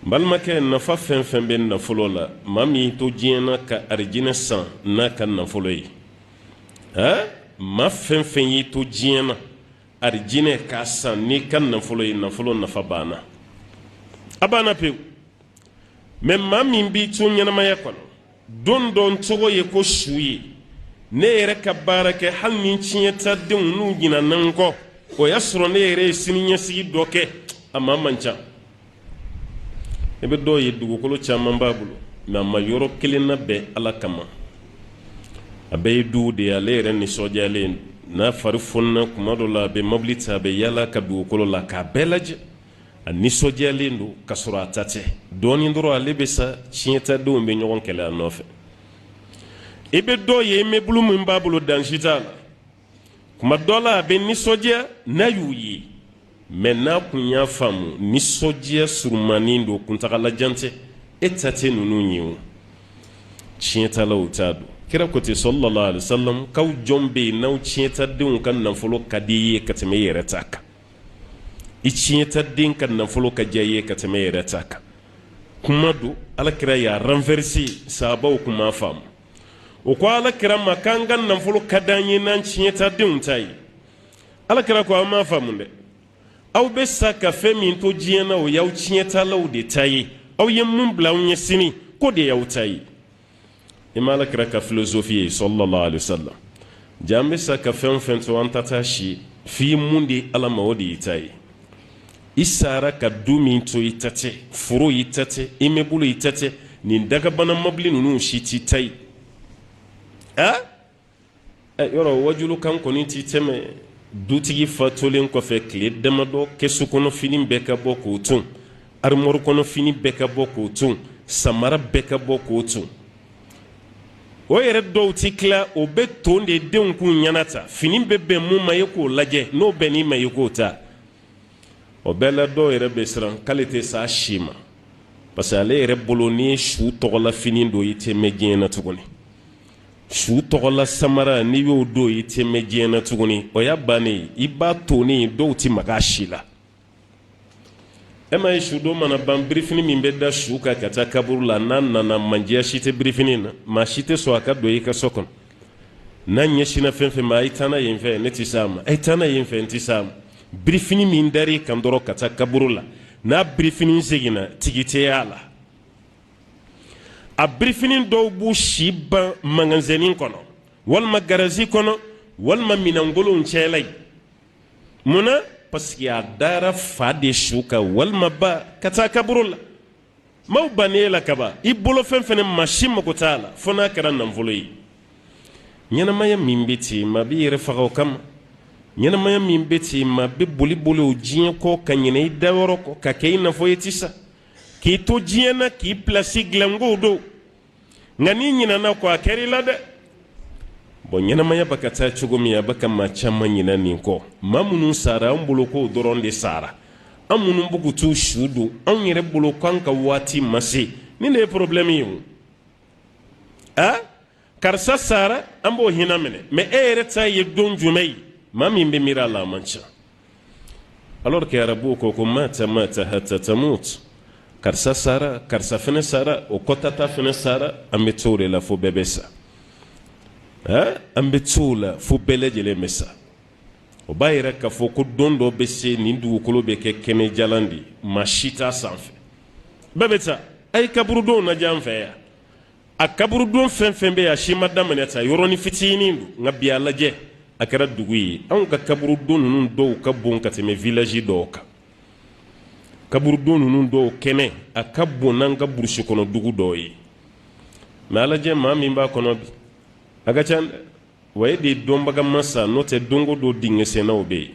Balimakɛ, nafa fɛn fɛn bɛ nafolo la, maa min to diɲɛ na ka arijinɛ san n'a ka nafolo ye, maa fɛn fɛn y'i to diɲɛ na arijinɛ k'a san n'i ka nafolo ye, nafolo nafa banna, a banna pewu. Mɛ maa min b'i to ɲɛnamaya kɔnɔ, don dɔ n tɔgɔ ye ko su ye, ne yɛrɛ ka baara kɛ, hali ni tiɲɛtadenw n'u ɲinana n kɔ, o y'a sɔrɔ ne yɛrɛ ye siniɲɛsigi dɔ kɛ, a maa man ca. I bɛ dɔw ye, dugukolo caman b'a bolo, mɛ a ma yɔrɔ kelen labɛn Ala kama. A bɛɛ ye duw de ye. Ale yɛrɛ nisɔndiyalen, n'a fari fonina kuma dɔ la, a bɛ mobili ta, a bɛ yaala ka dugukolo la k'a bɛɛ lajɛ. A nisɔndiyalen don ka sɔrɔ a ta tɛ. Dɔɔnin dɔrɔn ale bɛ sa, tiɲɛtadenw bɛ ɲɔgɔn kɛlɛ a nɔfɛ. I bɛ dɔw ye, immeuble min b'a bolo, dan si t'a la. Kuma dɔ la, a bɛ nisɔndiya n'a y'u ye, mɛ n'a kun y'a faamu, nisɔndiya surumannin don, kuntagalajan tɛ. E ta tɛ ninnu ye. O tiɲɛtalaw t'a dɔn. Kira ko ten, sallallahu alaihi wasallam, k'aw jɔn bɛ yen n'aw tiɲɛtadenw ka nafolo ka di i ye ka tɛmɛ i yɛrɛ ta kan? I tiɲɛtaden ka nafolo ka diya i ye ka tɛmɛ i yɛrɛ ta kan. Kuma don, Ala kira y'a renverser. Sahabaw kun m'a faamu. O ko Ala kira ma k'an ka nafolo ka d'an ye n'an tiɲɛtadenw ta ye. Ala kira ko aw m'a faamu dɛ. Aw bɛ sa ka fɛn min to diɲɛ na, o y'aw tiɲɛtalaw de ta ye. Aw ye mun bila aw ɲɛ sini, k'o de y'aw ta ye. I ma Ala kira ka philosophie ye, sallallahu alaihi wasallam? Ja an bɛ sa ka fɛn o fɛn to, an ta t'a si. F'i ye mun di Ala ma, o de y'i ta ye. I sara ka du min to, i ta tɛ. Foro, i ta tɛ. Immeuble, i ta tɛ. Nin dagabana mobili ninnu si t'i ta ye. A yɔrɔ wajulukan kɔni t'i tɛmɛ. Dutigi fatulen kɔfɛ tile damadɔ, kɛsu kɔnɔ fini bɛɛ ka bɔ k'o ton, armoire kɔnɔ fini bɛɛ ka bɔ k'o ton, samara bɛɛ ka bɔ k'o ton. O yɛrɛ dɔw ti tila, o bɛ ton de denw k'u ɲɛna ta. Fini bɛ bɛn mun ma, e k'o lajɛ, n'o bɛnn'i ma, i k'o ta. O bɛɛ la, dɔw yɛrɛ bɛ siran k'ale tɛ s'a si ma, parce que ale yɛrɛ bolo, n'i ye su tɔgɔla fini don, i tɛ mɛn diɲɛ na tuguni. Su tɔgɔla samara, n'i y'o don, i tɛ mɛn diɲɛ na tuguni. O y'a bannen ye, i b'a tonnen, dɔw tɛ maga a si la. E ma ye, sudon mana ban, birifini min bɛ da su kan ka taa kaburu la, n'a nana, mandiya si tɛ birifini na. Maa si tɛ sɔn a ka don i ka so kɔnɔ. N'a ɲɛsinna fɛn fɛn ma, a ye taa n'a yen fɛ, ne tɛ s'a ma, a ye taa n'a yen fɛ, n tɛ s'a ma. Birifini min dar'i kan dɔrɔn ka taa kaburu la, n'a birifini seginna, tigi tɛ y'a la. A birifini dɔw b'u si ban magasin kɔnɔ, walima garazi kɔnɔ, walima minɛnkolonw cɛla yen. Mun na? Parce que a dara fa de su kan walima ba ka taa kaburu la. Maaw bannen la kaban, i bolofɛn fana, maa si mako t'a la fo n'a kɛra nafolo ye. Ɲɛnamaya min bɛ ten, maa b'i yɛrɛ faga o kama. Ɲɛnamaya min bɛ ten, maa bɛ boli boli o diɲɛ kɔ ka ɲinɛ i dayɔrɔ kɔ, ka kɛ i n'a fɔ i tɛ sa, k'i to diɲɛ na k'i pilasi dilan k'o don. Nka n'i ɲinɛna kɔ, a kɛra i la dɛ. Bɔn, ɲɛnamaya bɛ ka taa cogo min, a bɛ ka maa caman ɲinɛ nin kɔ. Maa minnu sara, an bolo k'o dɔrɔn de sara. An minnu bɛ k'u su don, anw yɛrɛ bolo k'an ka waati ma se. Nin de ye problème ye. O a karisa sara, an b'o hinɛ minɛ, mɛ e yɛrɛ ta ye don jumɛn ye? Maa min bɛ miiri a la, a man ca. Alors que arabuw ko ko mata mata hatta tamut. Karisa sara, karisa fɛnɛ sara, o kɔtata fɛnɛ sara. An bɛ to de la fo bɛɛ bɛ sa. An bɛ to la fo bɛɛ lajɛlen bɛ sa. O b'a yira k'a fɔ ko don dɔ bɛ se, nin dugukolo bɛ kɛ kɛnɛjalan de ye, maa si t'a sanfɛ, bɛɛ bɛ taa. A ye kaburudonw lajɛ an fɛ yan. A kaburudon fɛn fɛn bɛ yen, a si ma daminɛ ta, yɔrɔnin fitinin don. Nka bi, a lajɛ, a kɛra dugu ye. Anw ka kaburudon ninnu dɔw ka bon ka tɛmɛ village dɔw kan. Kaburudon ninnu dɔw kɛnɛ, a ka bon n'an ka burusi kɔnɔ dugu dɔw ye. Mɛ a lajɛ, maa min b'a kɔnɔ bi, a ka ca dɛ. Wa e de ye dɔnbaga ma sa, n'o tɛ don o don dingɛsennaw bɛ yen.